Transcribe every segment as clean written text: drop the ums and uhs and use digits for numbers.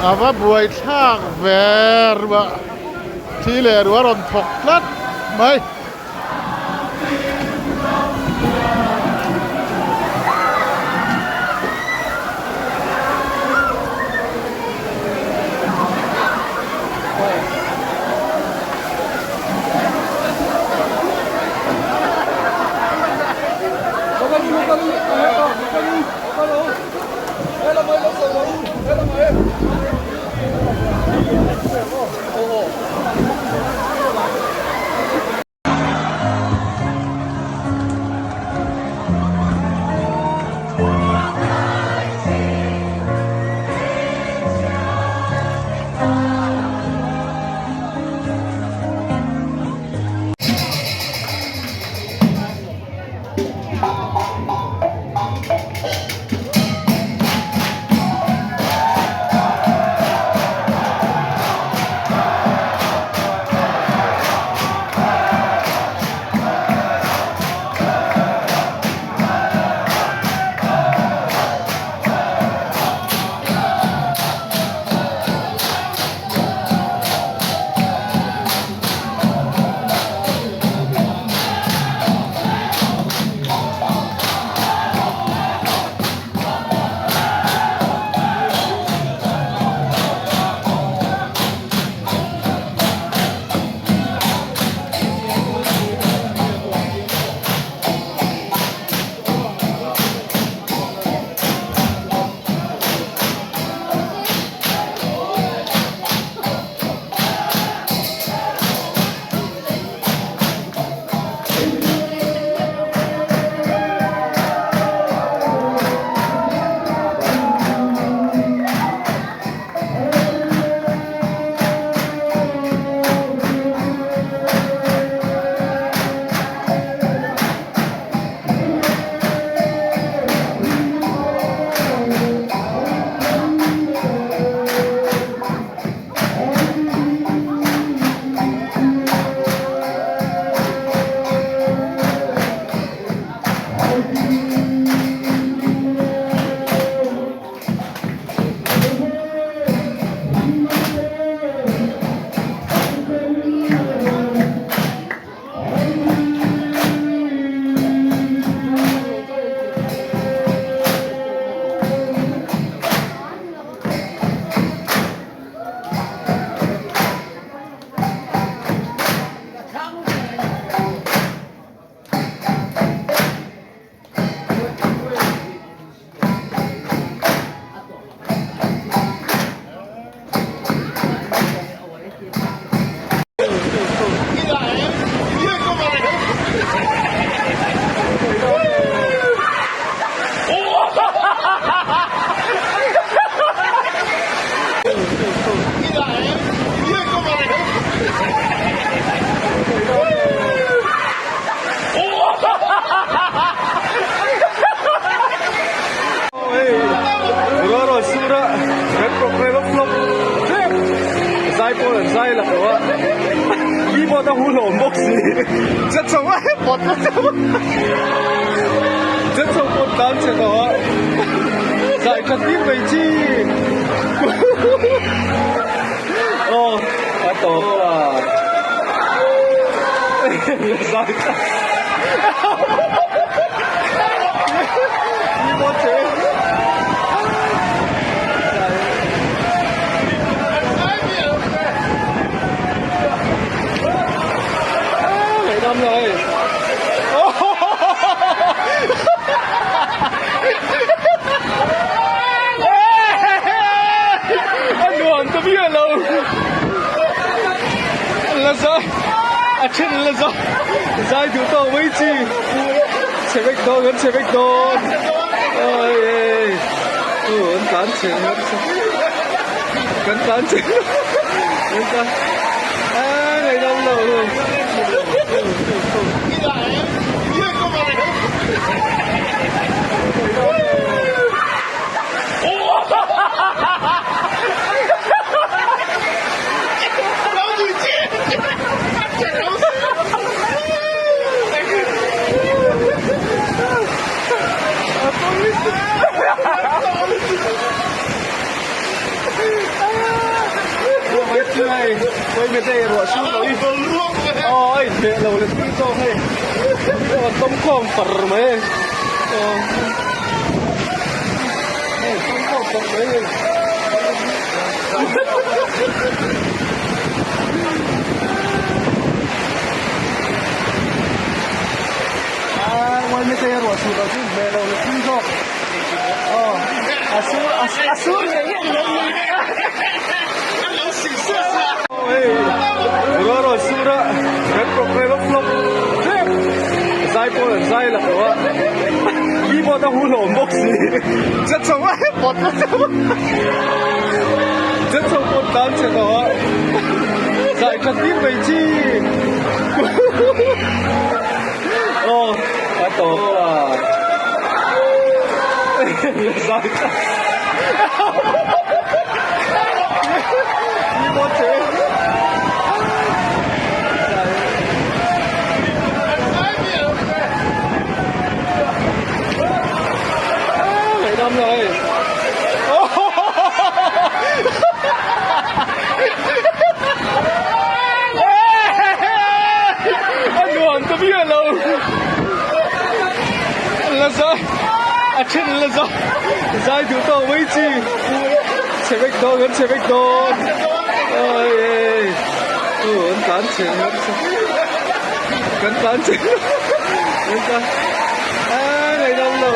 A va buaithlak ve ruah thi leh ruah a rawn thawk tlat mai. Kawimete ruah sur lo hi aw a inhmeh lo leh tui zawk hei a tawm khawm par mai hei aw hei tawm khawm par mai hei. Kawimete ruah sur lo chu inhmeh lo leh tui zawk aw a sur a sur ngei ngei. Ruah rawn sur a, kan programme a flop hrep. Zai pawl an zai la lo a, keyboard a hu hlawm bawk si. Chet chho a pawt vek chho a, chet chho pawt tlan che tawh a, zai that tir mai chi. Aw a tawp ta. Zai that. A then la zai zai duh tawk mai chi chhe vek dawn kan chhe vek dawn awi ei chu an tlan chhe kan tlan chhe kan tlan a ngaihdam lo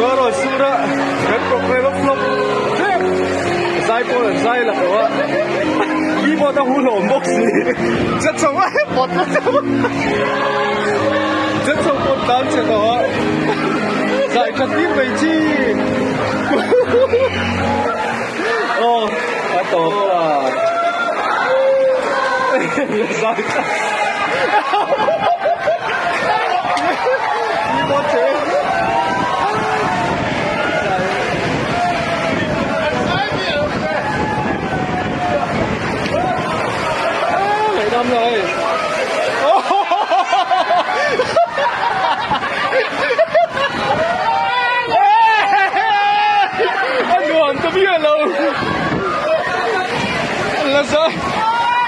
Ruah rawn sur a, kan programme a flop hrep. Zai pawl an zai la lo a, keyboard a hu hlawm bawk si. Chet chho a pawt vek chho a, chet chho pawt tlan chhe tawh a, zai that tir mai chi. Aw a tawp ta. Zai that.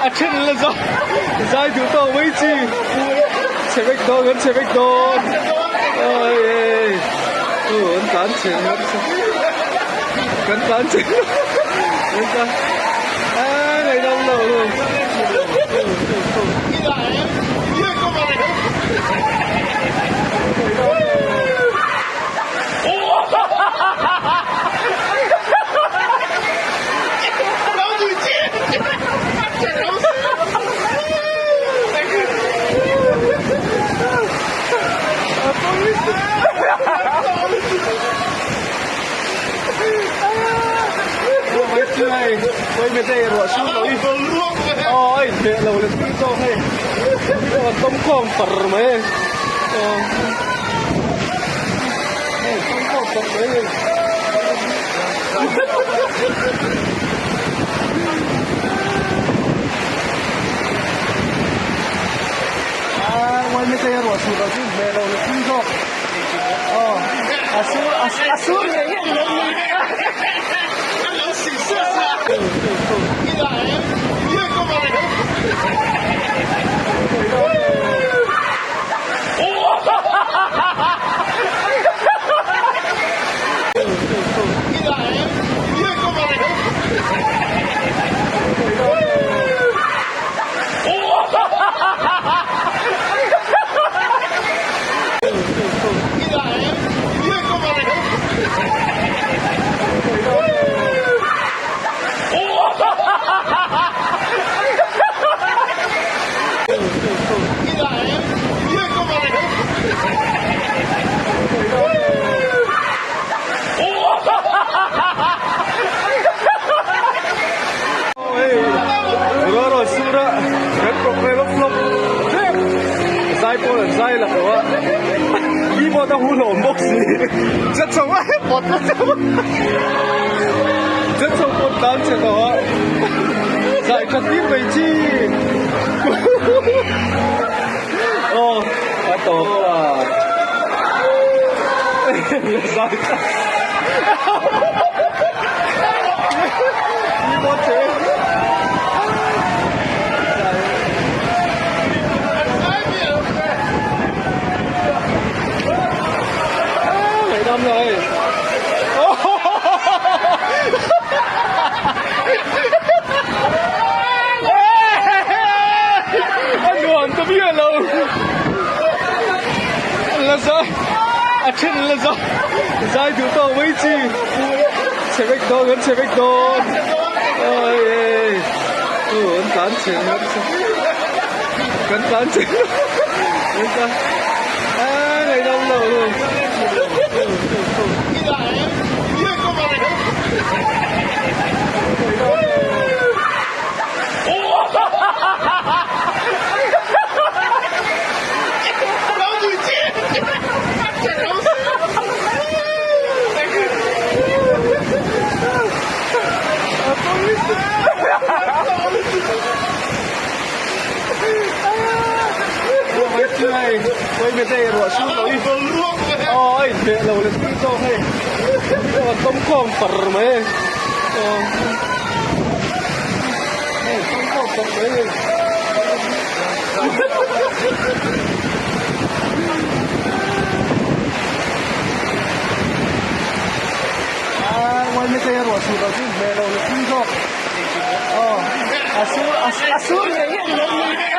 A then la zai zai duh tawk mai chi chhe vek dawn kan chhe vek dawn awi ei chu an tlan chhe kan tlan chhe kan tlan a ngaihdam lo. an zai la lo a, keyboard a hu hlawm bawk si, chet chho a pawt vek chho a, chet chho pawt tlan chhe tawh a, zai tha tir mai chi aw a tawp ta zai tha keyboard che. A then la zai zai duh tawk mai chi chhe vek dawn kan chhe vek dawn awi. Aw an tlan chhe nasa kan tlan chhe nasa a ngaihdam lo Ruah sur loh chu hmeh lo leh thil zawk. Aw a sur a sur ngei ngei.